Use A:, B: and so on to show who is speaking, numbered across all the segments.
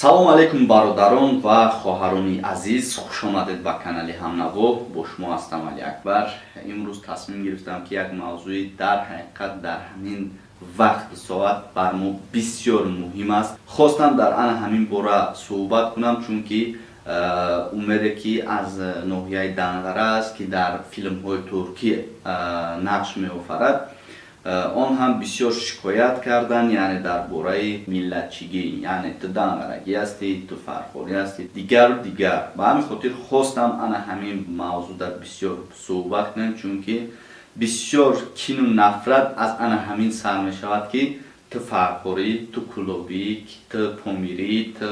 A: Салому алейкум, бародарон ва хоҳарони азиз, хушомадед ба канали Ҳамнаво. Бо шумо ҳастам Али Акбар. Имрӯз тасмим гирифтам, ки як мавзӯи дар ҳақиқат дар ҳамин вақту соат бар мо бисёр муҳим аст, хостам дар ана ҳамин бора суҳбат кунам, чунки Умеде, ки аз ноҳияи Данғара аст, ки дар филмҳои туркӣ нақш меофарад, он ҳам бисёр шикоят карданд, яъне дар бораи миллатчигӣ, яъне ту данғарагӣ ҳастӣ, ту фархорӣ ҳастӣ, дигару дигар. Ба ҳамин хотир хостам ана ҳамин мавзӯъда бисёр суҳбат кунем, чунки бисёр кину нафрат аз ана ҳамин сар мешавад, ки ту фархорӣ, ту кулобӣ, ту помирӣ, ту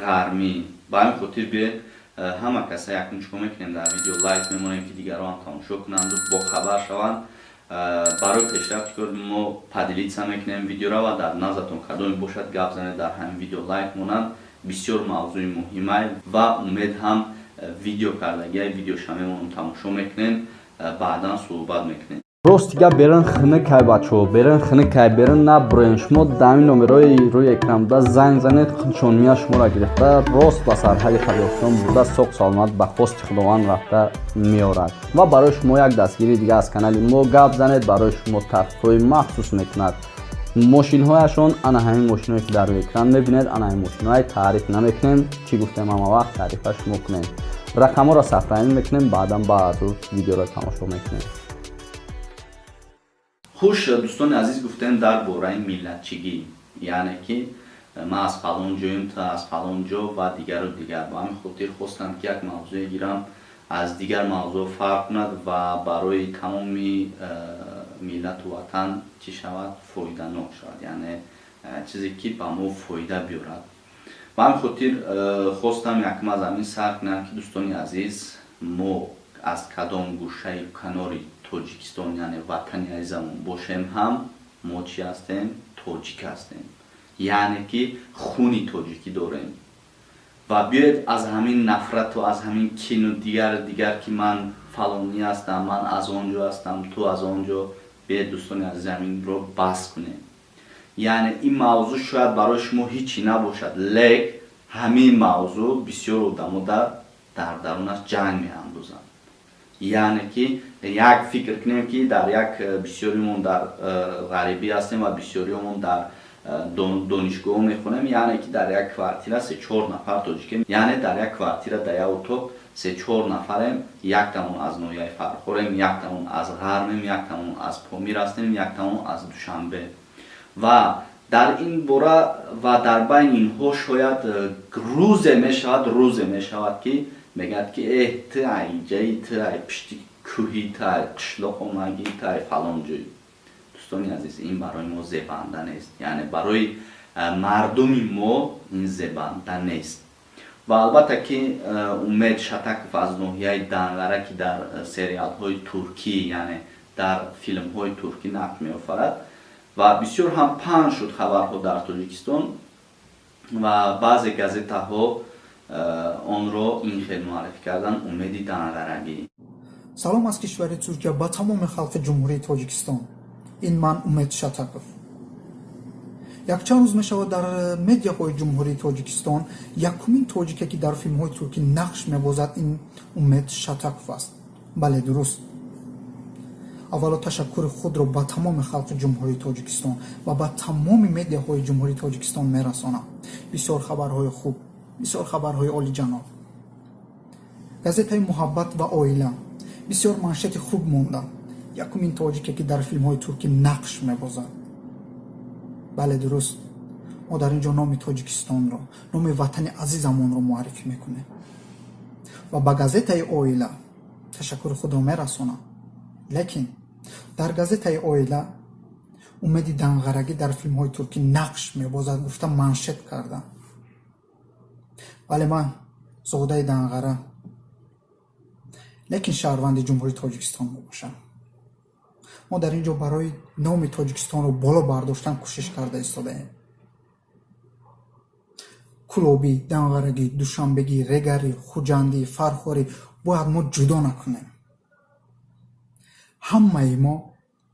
A: ғармӣ. Ба ҳамин хотир биёед, ҳама каса якум чикор мекунем? Дар видео лайк мемонем, ки дигарон ҳам тамошо кунанду бохабар шаванд. Барои пешрафти кор мо поделиться мекунем видеоро ва дар назартон кадоме бошад, гап занед, дар ҳамин видео лайк монанд. Бисёр мавзӯи муҳимай ва Умед ҳам видео кардагиай, видеоша мемонам, тамошо мекунем, баъдан суҳбат мекунем.
B: Рости гап, берин хинукай, бачаҳо, берин хинукай, берин набуроен. Шумо дар ҳамин номерҳои рӯи экранбуда занг занед, худшон мия шуморо гирифта, рост ба сарҳади Қазоқистон бурда, соқ саломат ба хости Худованд рафта меорад. Ва барои шумо як дастгирии дига аз канали мо: гап занед, барои шумо тахфифҳои махсус мекунад. Мошинҳояшон ана ҳамин мошинҳое, ки дар рӯи экран мебинед, ана ҳамин мошинҳое. Таъриф намекунем, чӣ гуфтем, ҳама вақт таърифа шумо кунем. Рақамҳоро сохранить мекунем, баъдан баъзу видеоро тамошо мекунем.
A: Хуш, дӯстони азиз, гуфтем дар бораи миллатчигӣ, яъне ки ман аз фалон ҷоем, ту аз фалон ҷо ва дигару дигар. Ба ҳамин хотир хостам, ки як мавзӯе гирам, аз дигар мавзӯъ фарқ кунад ва барои тамоми миллату ватан чӣ шавад? Фоиданок шавад, яъне чизе, ки ба мо фоида биёрад. Ба ҳамин хотир хостам якум аз ҳамин сар кунам, ки, дӯстони азиз, мо аз кадом гӯшаи канори Тоҷикистон, яъне ватани азизамон бошем ҳам, мо чӣ ҳастем? Тоҷик ҳастем, яъне ки хуни тоҷикӣ дорем. Ва биёед, аз ҳамин нафрату аз ҳамин кину дигару дигар, ки ман фалонӣ ҳастам, ман аз он ҷо ҳастам, ту аз он ҷо, биёед, дӯстони азиз, ҳаминро бас кунем. Яъне ин мавзӯъ шояд барои шумо ҳичи набошад, лек ҳамин мавзӯъ бисёр одамо дар дарунаш ҷанг меандозанд. Яъне ки як фикр кунем, ки дар як бисёримон дар ғарибӣ ҳастем ва бисёриёмон дар донишгоҳ мехонем, яъне ки дар як квартира се-чор нафар тоҷикем, яъне дар як квартира, дар як утоқ се-чор нафарем: яктамон аз ноҳияи Фархорем, яктамон аз Ғармем, яктамон аз Помир ҳастем, яктамон аз Душанбе. Ва дар ин бора ва дар байни инҳо шояд рӯзе мешавад, ки мегӯяд, ки эҳ, ту ай ҷаи, ту ай пишти кӯҳӣ, ту ай қишлоқ омагӣ, ту ай фалон ҷой. Дӯстони азиз, ин барои мо зебанда нест, яъне барои мардуми мо ин зебанда нест. Ва албатта ки Умед Шатаков аз ноҳияи Данғара, ки дар сериалҳои туркӣ, яъне дар филмҳои туркӣ нақш меофарад ва бисёр ҳам паҳн шуд хабарҳо дар Тоҷикистон ва баъзе газетаҳо онро ин хел муаррифӣ карданд: Умеди Данғарагӣ.
C: Салом аз кишвари Туркия ба тамоми халқи Ҷумҳурии Тоҷикистон. Ин ман Умед Шатаков. Якчанд рӯз мешавад, дар медиаҳои Ҷумҳурии Тоҷикистон якумин тоҷике, ки дар филмҳои туркӣ нақш мебозад, ин Умед Шатаков аст. Бале, дуруст. Аввало ташаккури худро ба тамоми халқи Ҷумҳурии Тоҷикистон ва ба тамоми медиаҳои Ҷумҳурии Тоҷикистон мерасонам. Бисёр хабарҳои хуб, бисёр хабарҳои олиҷаноб. Газетаи «Муҳаббат ва оила» бисёр маншети хуб монда: якумин тоҷике, ки дар филмҳои туркӣ нақш мебозад. Бале, дуруст. Мо дар ин ҷо номи Тоҷикистонро, номи ватани азизамонро муаррифӣ мекунем ва ба газетаи «Оила» ташаккури худро мерасонам. Лекин дар газетаи «Оила» Умеди Данғарагӣ дар филмҳои туркӣ нақш мебозад гуфта маншет кардам. Бале, ман зодаи Данғара, лекин шаҳрванди Ҷумҳурии Тоҷикистон мебошам. Мо дар ин ҷо барои номи Тоҷикистонро боло бардоштан кӯшиш карда истодаем. Кулобӣ, данғарагӣ, душанбегӣ, регарӣ, хуҷандӣ, фархорӣ бояд мо ҷудо накунем. Ҳамаи мо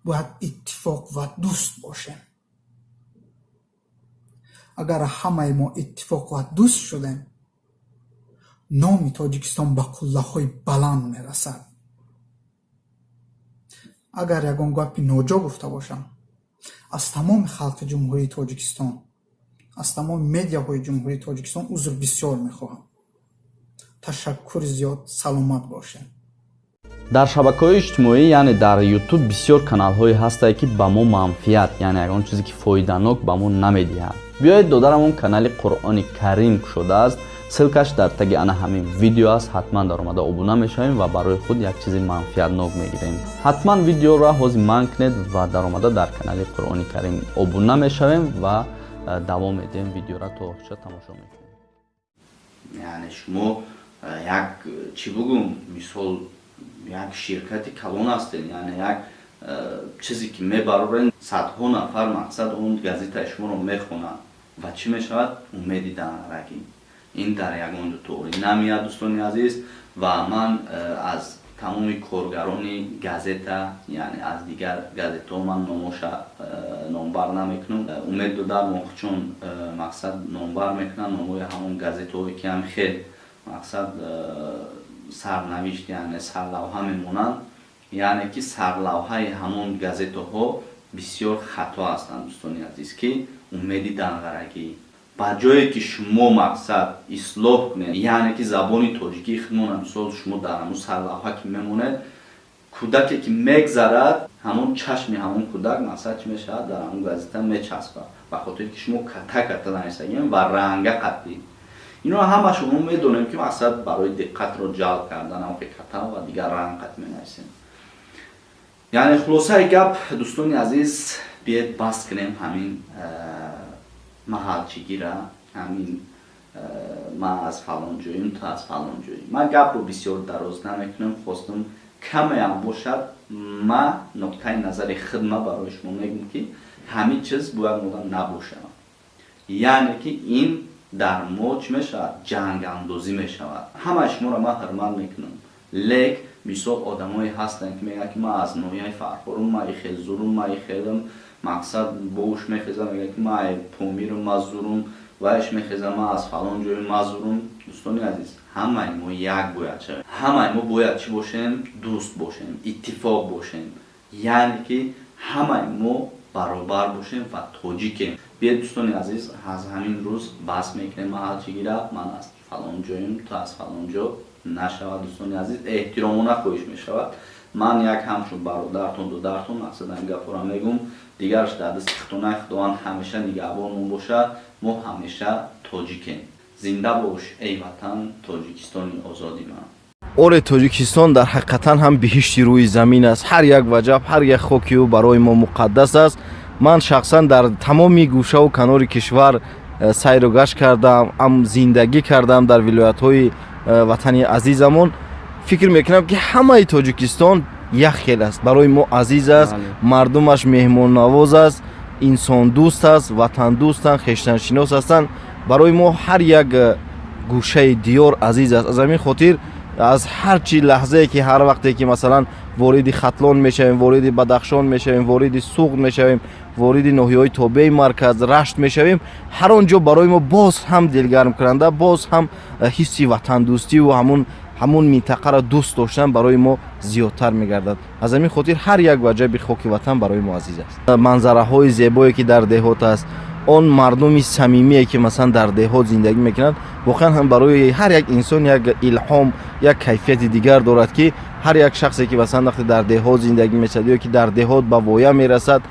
C: бояд иттифоқ ва дӯст бошем. Агар ҳамаи мо иттифоқ ва дӯст шудем, номи Тоҷикистон ба қуллаҳои баланд мерасад. Агар ягон гапи ноҷо гуфта бошам, аз тамоми халқи Ҷумҳурии Тоҷикистон, аз тамоми медиаҳои Ҷумҳурии Тоҷикистон узр бисёр мехоҳам. Ташаккури зиёд, саломат бошед.
B: Дар шабакаҳои иҷтимоӣ, яъне дар Ютуб, бисёр каналҳое ҳастае, ки ба мо манфиат, яъне ягон чизе ки фоиданок ба мо намедиҳад. Биёед, додарамон канали Қуръони Карим кушодааст, ссылка ш дар таги ана ҳамин видео аст. Ҳатман даромада обуна мешавем ва барои худ як чизи манфиатнок мегирем. Ҳатман видеоро ҳозир ман кунед ва даромада дар канали Қуръони Карим обуна мешавем ва давом медиҳем, видеоро то охирша тамошо мекунем.
A: Яъне шумо як, чӣ бугум, мисол, як ширкати калон ҳастед, яъне як чизе ки мебарорен, садҳо нафар, мақсад, он газетаи шуморо мехонанд ва чӣ мешавад? Умеди дангарагӣ. Ин дар ягон ҷо тоғрӣ намеяд, дӯстони азиз. Ва ман аз тамоми коргарони газета, яъне аз дигар газетаҳо, ман номоша номбар намекунам, Умед дода чун мақсад номбар мекунам номҳои ҳамон газетаҳое, ки ҳам хел, мақсад, сарнавишт, яъне сарлавҳа мемонанд, яъне ки сарлавҳаи ҳамон газетаҳо бисёр хато ҳастанд, дӯстони азиз, ки умеди дангарагӣ. Ба ҷое ки шумо, мақсад, ислоҳ кунед, яъне ки забони тоҷикии худмона, мисол, шумо дар ҳамон сарлавҳа ки мемонед, кӯдаке ки мегзарад, ҳамон чашми ҳамон кӯдак, мақсад, чӣ мешавад? Дар ҳамон газета мечаспад, ба хотире ки шумо ката ката нависагем ва ранга қатӣ. Ино ҳама шумо медонем, ки мақсад барои диққатро ҷалб кардан ҳам ката ва дигар ранг қат менависем. Яъне хулосаи гап, дӯстони азиз, биед бас кунем ҳамин маҳалчигира, ҳамин ман аз фалон ҷоим, ту аз фалон ҷоим. Ман гапро бисёр дароз намекунам, хостум камеам бошад, ма нуқтаи назари худма барои шумо мегӯм, ки ҳамин чиз бояд мода набошад, яъне ки ин дар мо чӣ мешавад? Ҷангандозӣ мешавад. Ҳамаи шуморо ман ҳурмат мекунам, лек мисол, одамое ҳастанд, ки мегӯянд, ки ман аз ноҳияи Фархорум, ман ихел зурум, ман ихелам, мақсад, боуш мехезам, мегӯяд, ки ман Помирум, ман зурум, вайш мехезам, ман аз фалон ҷои, ман зурум. Дӯстони азиз, ҳамаи мо як бояд шавем, ҳамаи мо бояд чӣ бошем? Дӯст бошем, иттифоқ бошем, яъне ки ҳамаи мо баробар бошем ва тоҷикем. Биед, дӯстони азиз, аз ҳамин рӯз бас мекунем маҳалчигира, ман аз фалон ҷоим, ту аз фалон ҷо нашавад. Дӯстони азиз, эҳтиромона хоҳиш мешавад. Ман як ҳамчун бародартон, додартон, мақсад, ҳамин гапҳоро мегӯм. Дигараш дар дасти худонаи Худованд, ҳамеша нигаҳбонмон бошад. Мо ҳамеша тоҷикем. Зинда бош, эй Ватан, Тоҷикистони озоди ман.
D: Оре, Тоҷикистон дар ҳақиқатан ҳам биҳишти рӯи замин аст. Ҳар як ваҷаб, ҳар як хоки ӯ барои мо муқаддас аст. Ман шахсан дар тамоми гӯшаву канори кишвар сайру гашт кардам, ам зиндагӣ кардам дар вилоятҳои ватани азизамон. Фикр мекунам, ки ҳамаи Тоҷикистон як хел аст, барои мо азиз аст. Мардумаш меҳмоннавоз аст, инсондӯст аст, ватандӯстанд, хештаншинос ҳастанд. Барои мо ҳар як гӯшаи диёр азиз аст. Аз ҳамин хотир, аз ҳар чи лаҳзае ки, ҳар вақте ки, масалан, вориди Хатлон мешавем, вориди Бадахшон мешавем, вориди Суғд мешавем, вориди ноҳияҳои тобеи марказ, Рашт мешавем, ҳар он ҷо барои мо боз ҳам дилгармкунанда, боз ҳам ҳисси ватандӯстиву ҳамон минтақаро дӯст доштан барои мо зиёдтар мегардад. Аз ҳамин хотир ҳар як ваҷаби хоки ватан барои мо азиз аст. Манзараҳои зебое, ки дар деҳот аст, он мардуми самимие, ки масалан дар деҳот зиндагӣ мекунанд, воқеан ҳам барои ҳар як инсон як илҳом, як кайфияти дигар дорад, ки ҳар як шахсе, ки масалан вақте дар деҳот зиндагӣ мешавад ё ки дар деҳот ба воя мерасад,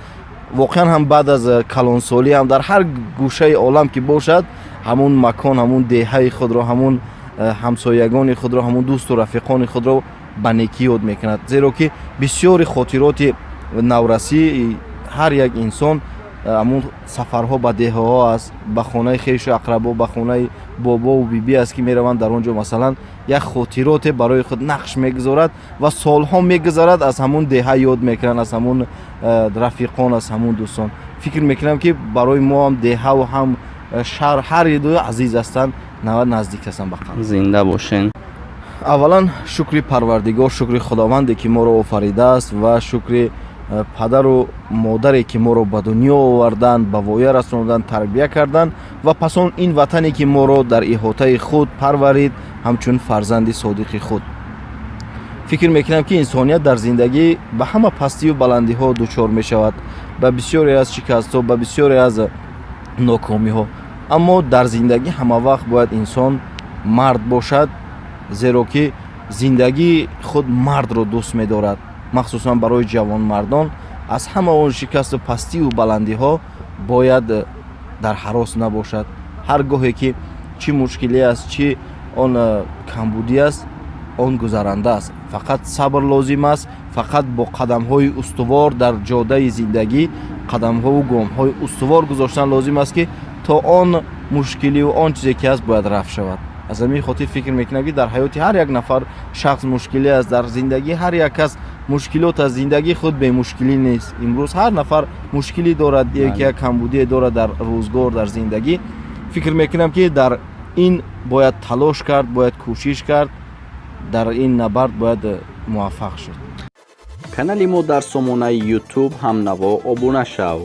D: воқеан ҳам баъд аз калонсолӣ ҳам дар ҳар гӯшаи олам ки бошад, ҳамун макон, ҳамун деҳаи худро, ҳамун ҳамсоягони худро, ҳамун дӯсту рафиқони худро ба некӣ ёд мекунад. Зеро ки бисёри хотироти наврасӣ ҳар як инсон ҳамун сафарҳо ба деҳаҳо аст, ба хонаи хешу ақрабо, ба хонаи бобову бибӣ аст, ки мераванд. Дар он ҷо, масалан, як хотироте барои худ нақш мегузорад ва солҳо мегузарад, аз ҳамун деҳа ёд мекунанд, аз ҳамун рафиқон, аз ҳамун дӯстон. Фикр мекунам, ки барои мо ҳам деҳаву ҳам шаҳр ҳар ду азиз ҳастанд, навад наздик ҳастанд ба қалб.
B: Зинда бошен.
D: Аввалан, шукри Парвардигор, шукри Худованде, ки моро офаридааст, ва шукри Падару модаре, ки моро ба дунё оварданд, ба воя расонданд, тарбия карданд, ва пас он ин ватане, ки моро дар иҳотаи худ парварид ҳамчун фарзанди содиқи худ. Фикр мекунам, ки инсоният дар зиндагӣ ба ҳама пастию баландиҳо дучор мешавад, ба бисёре аз шикастҳо, ба бисёре аз нокомиҳо, аммо дар зиндагӣ ҳама вақт бояд инсон мард бошад, зеро ки зиндагӣ худ мардро дӯст медорад. Махсусан барои ҷавонмардон аз ҳама он шикасту пастию баландиҳо бояд дар ҳарос набошад. Ҳар гоҳе ки чӣ мушкиле аст, чӣ он камбудӣ аст, он гузаранда аст. Фақат сабр лозим аст, фақат бо қадамҳои устувор дар ҷодаи зиндагӣ қадамҳову гомҳои устувор гузоштан лозим аст, ки то он мушкиливу он чизе ки ҳаст, бояд рафт шавад. Аз ҳамин хотир фикр мекунам, ки дар ҳаёти ҳар як нафар шахс мушкиле аст, дар зиндагии ҳар як кас мушкилот аст. Зиндагии худ бемушкилӣ нест. Имрӯз ҳар нафар мушкилӣ дорад, яке як камбудие дорад дар рӯзгор, дар зиндагӣ. Фикр мекунам, ки дар ин бояд талош кард, бояд кӯшиш кард, дар ин набард бояд муваффақ шуд.
B: Канали мо дар сомонаи YouTube «Ҳамнаво» обуна шав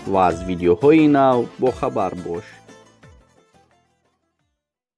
B: ва аз видеоҳои нав бохабар бош.